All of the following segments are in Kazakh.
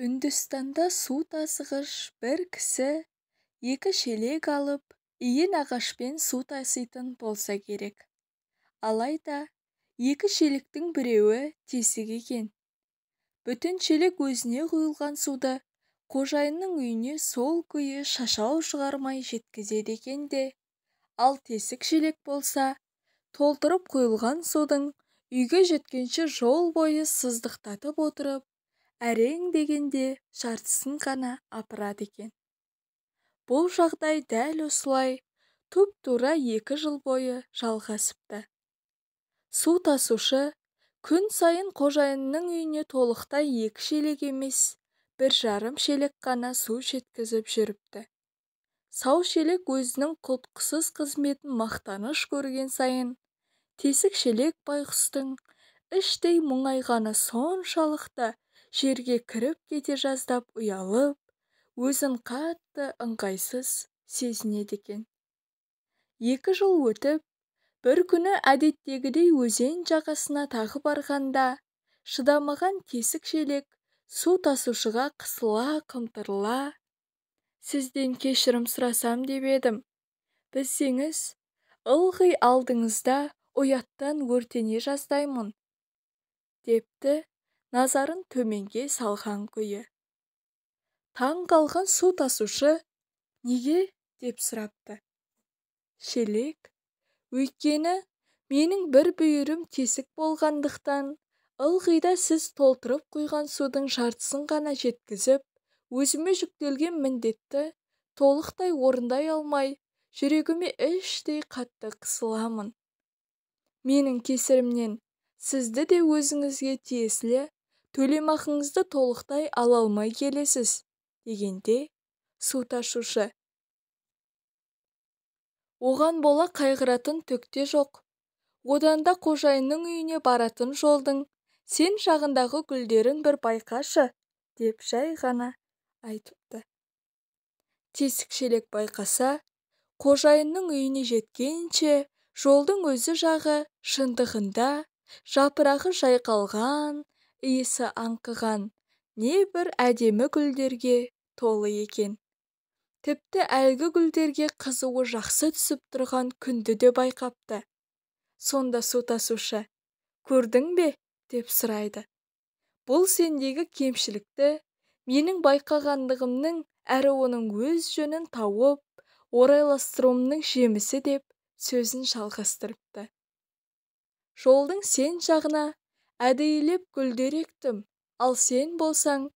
Үндістанда су тасығыш бір кісі екі шелек алып, иін ағашпен су таситын болса керек. Алайда екі шелектің біреуі тесік екен. Бүтін шелек өзіне құйылған суды қожайынның үйіне сол күйі шашау шығармай жеткізеді екен де, ал тесік шелек болса, толтырып құйылған судың үйге жеткенше жол бойы сыздықтатып отырып, әрең дегенде жартысын ғана апарады екен. Бұл жағдай дәл осылай тұп-тура 2 жыл бойы жалғасыпты. Су тасушы күн сайын қожайынның үйіне толықтай 2 шелек емес, 1,5 шелек қана су жеткізіп жүріпті. Сау шелек өзінің құлтқысыз қызметін мақтаныш көрген сайын, тесік шелек байғұстың іштей мұңайғаны соншалықты жерге кіріп кете жаздап ұялып, өзін қатты ыңғайсыз сезінеді екен. 2 жыл өтіп, бір күні әдеттегідей өзен жағасына тағы барғанда, шыдамаған тесік шелек су тасушыға қысыла қымтырыла, «Сізден кешірім сұрасам деп едім, білсеңіз, ылғи алдыңызда ұяттан өртене жаздаймын», депті назарын төменге салған күйі. Таң қалған су тасушы «Неге?» деп сұрапты. Шелек, «Өйткені менің бір бүйірім тесік болғандықтан, ылғида сіз толтырып құйған судың жартысын ғана жеткізіп, өзіме жүктелген міндетті толықтай орындай алмай, жүрегіме іштей қатты қысыламын. Менің кесірімнен сізді де өзіңізге тиесілі төлемақыңызды толықтай ала алмай келесіз», дегенде су тасушы, «Оған бола қайғыратын түк те жоқ. Одан да қожайынның үйіне баратын жолдың сен жағындағы гүлдерін бір байқашы», деп жай ғана айтыпты. Тесік шелек байқаса, қожайынның үйіне жеткенше жолдың өзі жағы шындығында жапырағы жайқалған, иісі аңқыған небір әдемі гүлдерге толы екен. Тіпті әлгі гүлдерге қызуы жақсы түсіп тұрған күнді де байқапты. Сонда су тасушы, «Көрдің бе?» деп сұрайды. «Бұл сендегі кемшілікті менің байқағандығымның әрі оның өз жөнін тауып, орайластыруымның жемісі», деп сөзін жалғастырыпты. «Жолдың сен жағына әдейілеп гүлдер ектім, ал сен болсаң,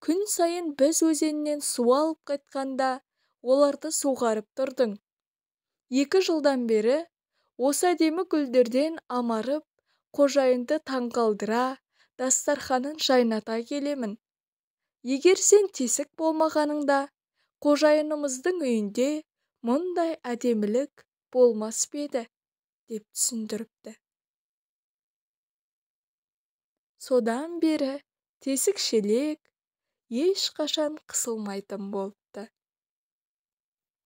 күн сайын біз өзеннен су алып қайтқанда оларды суғарып тұрдың. 2 жылдан бері осы әдемі гүлдерден амарып, қожайынды таңғалдыра, дастарханын жайната келемін. Егер сен тесік болмағаныңда, қожайынымыздың үйінде мұндай әдемілік болмас па еді», деп түсіндіріпті. Содан бері тесік шелек ешқашан қысылмайтын болыпты.